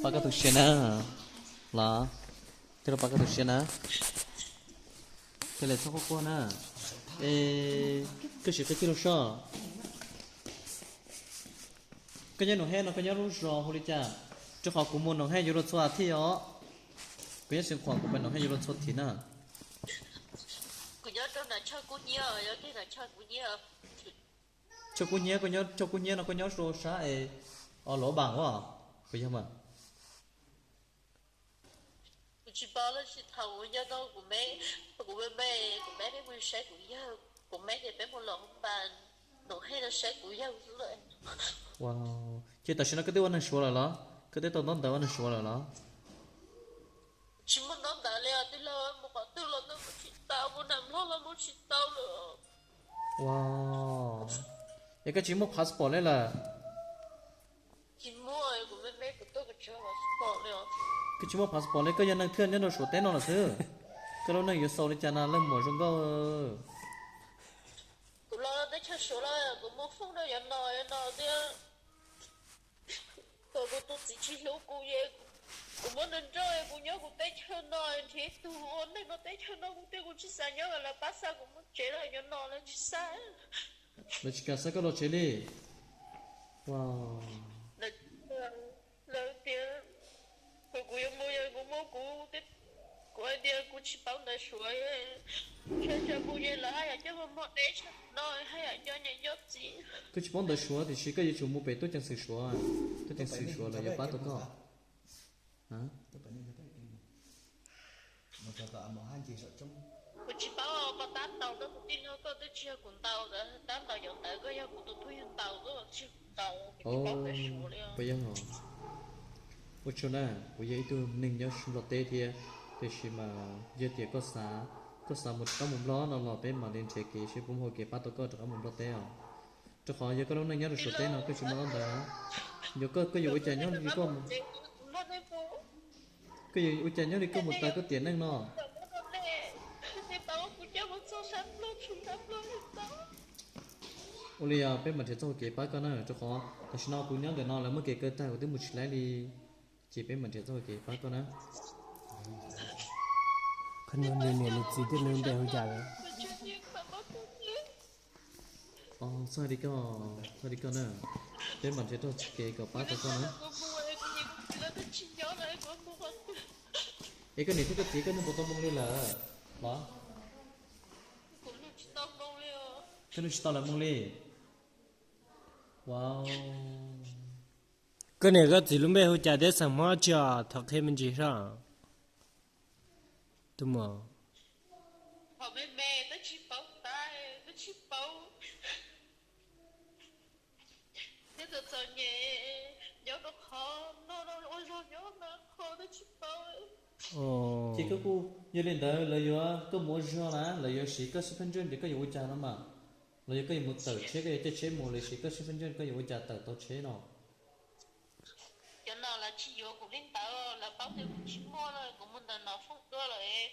Pab koj tu siab na. Los, tij laug pab koj tu siab na. Cia li txhob quaj quaj na. Es koj sim qhia tij laug soj. Koj nyob Noom Hej no koj nyob lub zos hu li cas? Rau qhov kuv mus Noom Hej yuav luag txhua thiv os. Kuv nyob Xeev Khuam kuv pem Noom Hej yuav luag txhua thiv na. Kuv nyob rau Nam Choj Kub Hnyiab, yog Nam Choj Kub Hnyiab. Choj Kub Hnyiab, koj nyob Choj Kub Hnyiab no koj nyob rau sab es Luam Npas as, puas yog mas? Kuv tsis paub los sis thaum kuv nyob no kuv me, kuv me me, kuv me peb mus saib kuv yawg, kuv me ces peb mus Luam Npas, Noom Hej no saib kuv yawg xwb lawm. Ces tam sim no koj twb ua neeg Suav lawm los? Koj twb tau ntaub ntawv ua neeg Suav lawm los? Tsis muaj ntaub ntawv li os tij laug, mus qhov twg los mus tsis tau, mus nram Nplog los mus tsis tau lawm. Ua, es koj tsis muaj passport li lawm? Tsis muaj, kuv me me kuv tuaj kuv tsis muaj passport li os. Koj tsis muaj passport li, koj yog neeg thwj nyob rau Suav teb no lawm xwb. Koj lub neej yuav xaus li cas no leej muam zoo nkauj? Kuv los teb chaws Suav los kuv mus foob no yuav no yuav no tiag. Thaum kuv tus txiv tsis hlub kuv, kuv muab nws nrauj, kuv nyob kuv teb chaws no nrhiav ib tug ua neeg no teb chaws no kuv tias kuv tsis xav nyob lawm, lawv pab xa kuv mus tsev lawm, nyob no lawv tsis xa. Lawv tsis kam xa koj los tsev li. Lawv tias, kuv yuav mus, kuv mus kuv, kuv hais tias kuv tsis paub ntawv Suav, tsam mus ces lawv haj yam coj mus muag deb tshaj no, haj yam coj niam coj txiv. Koj tsis paub ntawv Suav tiam sis koj yuav tsum mus pem tub ceev xwm Suav, tub ceev xwm Suav lawv yuav pab tau koj. Kuv tsis paub, koj tab ntaus koj tus tij laug, koj twb tsis yog kuv ntaus, tab ntaus cov ntawd koj yog kuv tus phooj ywg ntaus, koj tsis yog kuv ntaus, kuv tsis paub ntawv Suav li. Puas yog? Ua tsaug na, kuv yog ib tug neeg nyob Nplog teb thiab, tiam sis mas yog tias koj xav, koj xav mus rov qab mus Nplog no los peb mam li nrhiav kev seb puas muaj hau kev pab tau koj rov qab mus Nplog teb os. Rau qhov yog koj lub neej nyob rau Suav teb no koj tsis muaj ntaub ntawv, yog koj, koj yuav ua cas nyob li koj, koj yuav ua cas nyob li koj mus tas koj tiam neej no? Ua li os, peb mam nrhiav txoj hau kev pab koj na, rau qhov tam sim no kuv nyob ntawm no lawv muab kev kaw tag kuv twb mus tsis laib li, ces peb mam nrhiav txoj hau kev pab koj na. Koj niam nws txiv thiab nws npe hu cas lawm? Txhob hais li koj, txhob hais li koj na, peb mam nrhiav txoj kev kom pab tau koj na. Es koj niam thiab koj txiv koj nug puas tau moo li lawm los? Koj nug tsis tau lawv moo li. Koj niam koj txiv lub npe hu cas thiab xeem Hmoob tsi os, thov qhia me ntsis soj. Tus muam, ces koj kuj, yog li ntawd lawv yuav koj mus ua zog na, lawv yuav siv koj xib pheej ntseej tias koj yuav ua cas no mas, los yog koj yuav mus tawm tsheb, koj yuav caij tsheb mus, lawv siv koj xib pheej ntseej koj yuav ua cas tawm tau tsheb no. Cov no lawv tsis yuav kuv li ntawd, lawv paub tias kuv tsis muaj, kuv mus ntawm no foob dua lawm,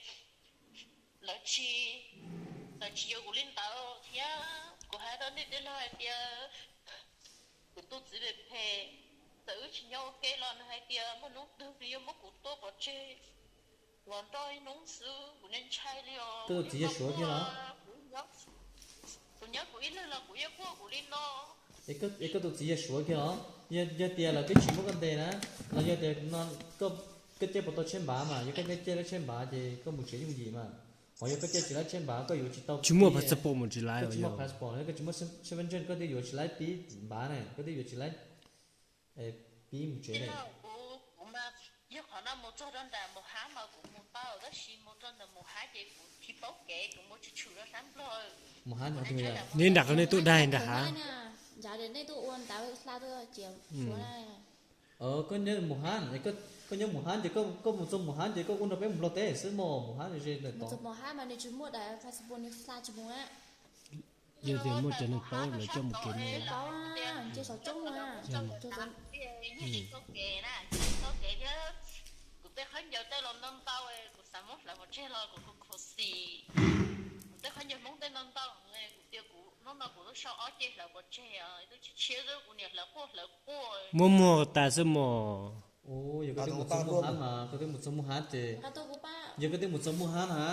lawv tsis, lawv tsis yuav kuv li ntawd thiab. Kuv hais rau nej tij laug hais tias kuv tus txiv phem phem, txawm wb tsis nyob ua ke los nws hais tias muaj hnub twg nws yuav muab kuv tua pov tseg los nrog ib hnub xwb, kuv ntshai ntshai li os. Koj tus txiv yog Suav thiab los? Kuv nyob kuv ib leeg los kuv yeej quaj kuv li no. Es koj tus txiv yog Suav kiag los? Yog tias lawv twb tsis muab koj ntes na, los yog tias koj caij puas tau tsheb npav mas, yog koj caij lab tsheb npav ces koj mus tsev yooj yim mas. Ho yog koj caij tsis lab tsheb npav koj yuav tsis tau, tsis muaj passport mus tsis laiv, koj tsis muaj passport, koj tsis muaj xib pheej ntseej koj twb yuav tsis laiv pib npav ne, koj twb yuav tsis laiv pib mus tsev ne. Yog qhov no mus txog rau nram Mus Hab mas kuv mus tau, tab sis mus rau ntawm Mus Hab ces kuv tsis paub kev, kuv mus tsis tshwm rau sab Nplog. Mus Hab nyob twg? Neb nram qhov nej tuaj daig nram hav. Koj nyob Mus Hab, koj nyob Mus Hab ces koj mus txog Mus Hab ces koj kuj nrog peb mus Nplog teb xwb mos, Mus Hab ze ntawm tod. Yog tias muaj cov neeg paub lawv coj mus kev no. Kuv tej khaub ncaws tej los ntau ntau, kuv xav muab hlawv pov tseg los kuv khuv khuv xim. Kuv tej khaub ncaws Hmoob tej ntau ntau, kuv tias kuv hnub no kuv twb sau ob ce hlawv pov tseg, twb tsis tshiab xwb, kuv niam hlawv quaj hlawv quaj. Muab muag tas xwb mos. Yog koj twb mus txog muaj hab na, koj twb mus txog muaj hab ces, yog koj twb mus txog muaj hab na,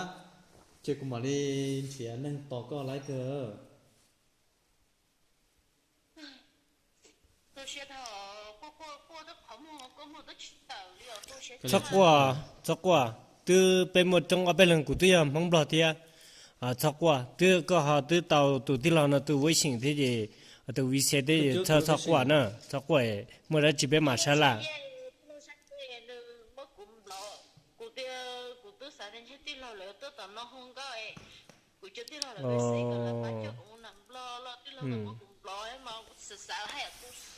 ces kuv mam li nrhiav neeg tos koj lawm kawg. Txhob quaj, txhob quaj, twb peb muaj coob ob peb leeg kuv twb yog Hmoob Nplog thiab. Txhob quaj, twb koj ho twb tau tus tij laug no tus vib xim thiab ces, tus vib xim thiab ces txhob quaj na, txhob quaj, muaj dab tsi peb mam sab laj.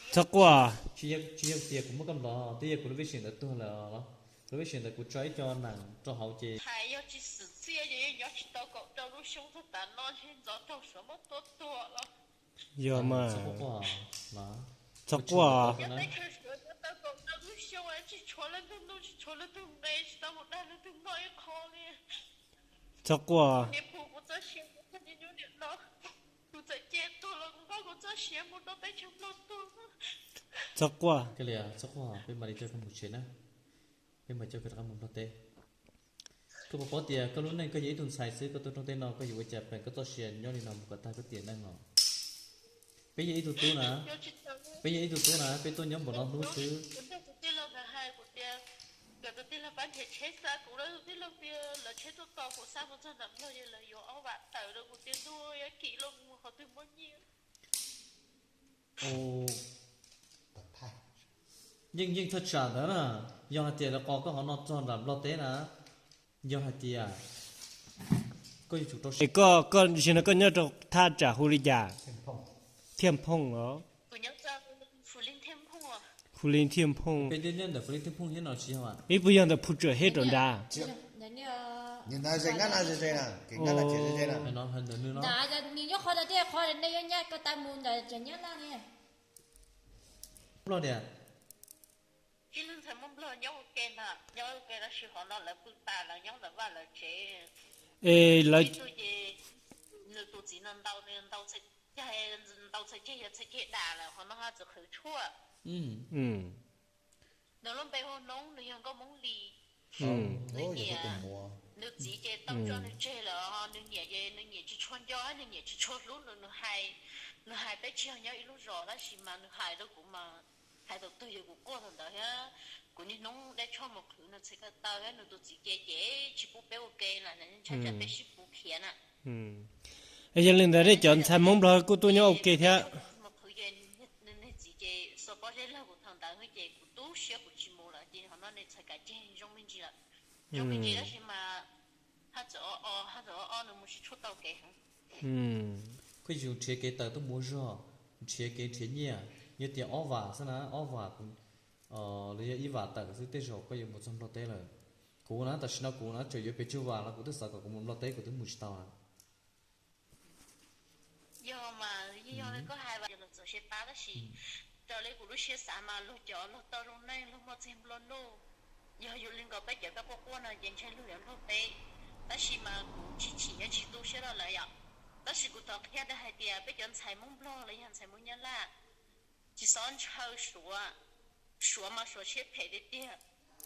Txhob quaj. Tsis yog tias kuv muab koj nplov, twb yog kuv lub vib xim ntawd tuag lawm los, lub vib xim ntawd kuv tso ib co nees rau hauv ces, yog mas. Txhob quaj. Txhob quaj. Txhob quaj. Peb mam li coj koj mus tsev na, peb mam coj koj rov qab mus Nplog teb. Koj puas paub tias koj lub neej koj yog ib tug ntxhais xwb, koj tuaj rooj teb no koj yuav ua cas plees koj txoj sia nyob li no mus kom tag koj tiam neej no? Peb yog ib tug tub na, peb yog ib tug tub na, peb tuaj nyob npaum no hnub xwb. Yeej yeej thaj tsam ntawd na, yog hais tias lawv qos koj hauv no txog nram Nplog teb na, yog hais tias koj yuav tsum rau siab. Koj, koj, zaum no koj nyob rau thaj tsam hu li cas? Thiaj Phooj los? Hu li Thiaj Phooj. Peb nyob ntawm Flim Thiaj Phooj thiab no tsis yog? Ib puas yog ntawm Phu Tsawm Hej rau nrad? Nws nyob qhov ntawd thiab qhov nej yuav nyab ko tas mus ntawd tseem nyab laj li. Nplog tias, ib leeg ntxhais Hmoob Nplog nyob ua ke ntag, nyob ua ke tab sis qhov no lawv pw tas lawv nyob ntawm vaj lawv tsev. Es lawv, ib tug ces nws tus txiv no ntaus nws, ntaus txhais ceg, ntaus txhais ceg yog txhais ceg dam lawm qhov no ho txawm qhwv tshuaj. Nws lub npe hu Noob, nws yog nkauj Hmoob Lis. Nws niam, nws txiv ces tau tso nws tseg lawm, nws niam ces nws niam tsis tshua nco, nws niam tsis tshua hlub nws, nws hais, nws hais peb tsis yog nyob ib lub zos tab sis mas nws hais rau kuv mas hais thaum twg yog kuv quaj thaum ntawd thiab. Kuv niaj hnub dab tshuaj mus qhwv nws txhais ko taw thiab nws tus txiv ces ces tsis pub peb ua ke lawm, ntshai tsam peb sib puv khiav na. Yog li ntawd nej cov ntxhais Hmoob Nplog kuj tuaj nyob ua ke thiab. Mus qhwv ces nws txiv ces xuas pob zeb lawg kuv thaum ntawd ces kuv tu siab kuv tsis mus lawm ces qhov no nws txhais kav tseg zoo me ntsis lawm. Zoo me ntsis tab sis mas haj txawm o o, haj txawm o o nws mus tsis tshuaj tau kev heev. Koj yuav tsum nrhiav kev tawm tuaj mus ua zog, nrhiav kev nrhiav nyiaj, yog tias ob vam xwb na, ob vam los yog ib vam tawm xwb tej zaum koj yuav mus txog Nplog teb lawm. Kuv na, tam sim no kuv na tseem yuav pes tsawg vam los kuv twb xav kom kuv mus Nplog teb kuv twb mus tsis tau na. Yog mas, yog li koj hais vas los txawm siab pab tab sis raws li kuv lub siab xav mas luag cov luag tau zoo neej luag muaj txiag nplua nuj. Yog yus li nkaus peb cov peb quaj quaj no ces ntshe luag yuav nrog peb, tab sis mas kuv tsis chim thiab tsis tu siab rau lawv yom. Tab sis kuv thov qhia rau hais tias peb cov ntxhais Hmoob Nplog los yog ntxhais Hmoob Nyab Laj, tsis txhob ntshaw Suav. Suav mas Suav siab phem tiag tiag,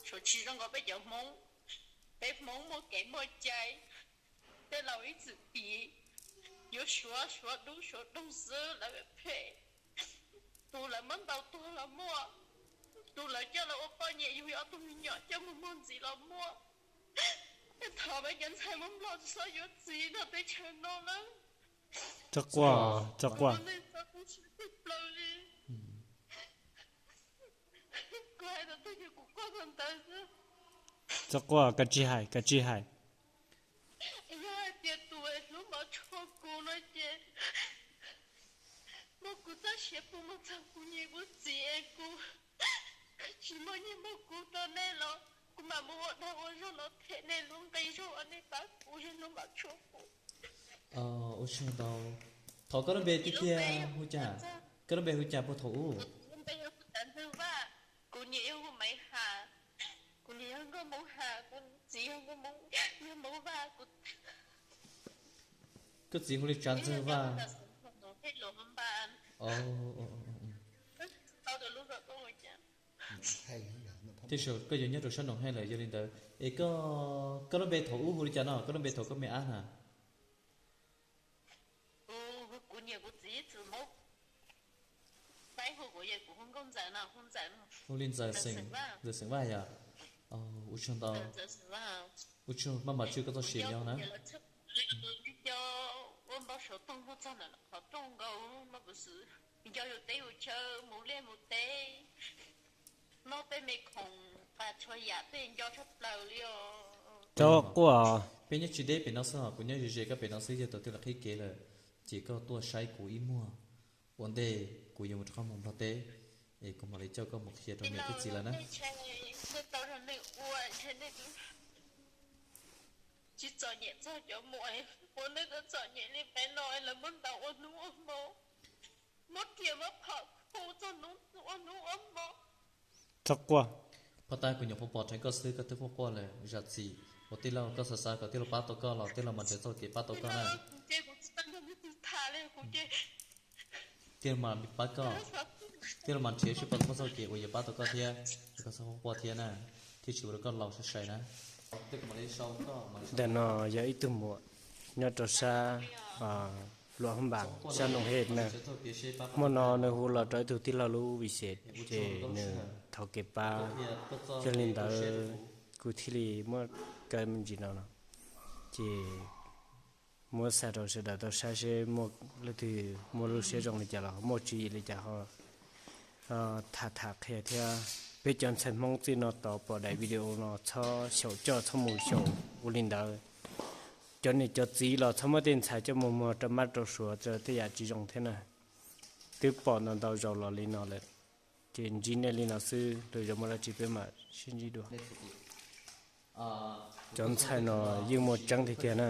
Suav tsis zoo nkaus peb cov Hmoob. Peb Hmoob muaj kev muaj cai, tej laus ib txwm piv, yuav Suav Suav dub Suav doog xwb lawv phem. Tus lawv muab ntaus tuag los muaj, tus lawv coj los ua poj niam yug ob tug me nyuam coj mus muag ntxiv los muaj. Thov peb cov ntxhais Hmoob Nplog txhob yuav txiv nrog teb chaws no na. Txhob quaj, txhob quaj. Kuv hais tau twg ces kuv quaj tau ntawd xwb. Txhob quaj, kav tsij hais, kav tsij hais. Yog hais tias tus hlub Mov Tshuaj kuv no ces muab kuv txoj sia pub mus txog kuv niam kuv txiv es kuv tsis muaj nyiaj muab kuv rau nej los kuv mam mus ua dag ua zog los them nej lub nqi zog uas nej pab kuv yog hlub Mov Tshuaj kuv. Ua tsaug ntau. Thov koj lub npe tiag tiag hu cas? Koj lub npe hu cas puag thaum ub? Kuv lub npe yog Tsav Ntxawg Vaj, kuv niam yog hu Maiv Has, kuv niam yog nkauj Hmoob Has, kuv txiv yog nkauj Hmoob, yog Hmoob Vaj, kuv. Koj txiv hu li Tsav Ntxawg Vaj. Tau lub zos koj ua cas? Tiam sis koj yuav nyob rau sab Noom Hej lawm, yog li ntawd es koj, koj lub npe thaum ub hu li cas no, koj lub npe thaum koj me ab na? Kuv, kuv niam kuv txiv txawm muab peb hu kuv, kuv hu Nkauj Ntxawm no, hu Ntxawm no. Hu li Ntxawm xeem, Ntxawm xeem Vaj yom? Ua tsaug ntau, ua tsaug maj mam tswj koj txoj sia nyob na. Nco ua npau suav toog muaj txog ntawm qhov rooj nkaus no, kuv xwb nco yus teb yus chaw, mus liaj mus teb, noj tej me khoom, qas txhua yam tej nco tshaj plaws li os. Txhob quaj. Peb nyob tsis deb pem no xwb, kuv nyob ze ze koj pem no xwb, yog thaum twg los qhib kev lawm ces koj tuaj saib kuv ib muag ua ntej kuv yuav mus rov qab mus Nplog teb, es kuv mam li coj koj mus qhia rau niam thiab txiv lawv na. Tsis txom nyem txog cov muam uas nej txom nyem li peb no, lawv muab ntaus ua hnub ua hmo, muab riam muab phom khu txog hnub ua hnub ua hmo. Txhob quaj. Phoj tab, kuv nyuam qhuav pom dheev koj xwb koj twb quaj quaj lawm, zam txim uas tij laug, koj xav xav kom tij laug pab tau koj los tij laug mam nrhiav txoj kev pab tau koj na. Tij laug mam pab koj, tij laug mam nrhiav seb puas muaj txoj kev uas yuav pab tau koj thiab, es koj txhob quaj thiab na, thiaj tsis ua rau koj laus sai sai na. Ntawm no yog ib tug muam nyob rau sab Luam Hoob Npas sab Noom Hej na. Hmo no nws hu los rau ib tug tij laug lub Vixes, ces nws thov kev pab. Yog li ntawd kuv thiaj li muab kaw me ntsis no no, ces muab xa rau sawv daws tau saib seb muaj leej twg muaj lub siab zoo li cas los muaj tswv yim li cas ho tham tham qhia thiab. Peb cov ntxhais Hmoob txij no tod pom daim video no txhob xyaum coj txhob mus xyaum ua li ntawd. Cov niam cov txiv los txhob muab tej ntxhais coj mus muag rau mab rau suav rau tej yam tsis zoo thiab na. Twb pom ntau ntau zaus los li no lawm, ces ntsib nej li no xwb, lwm zaus muaj dab tsi peb mam sib ntsib dua. Cov ntxhais no yeej muaj tseeb tiag tiag na.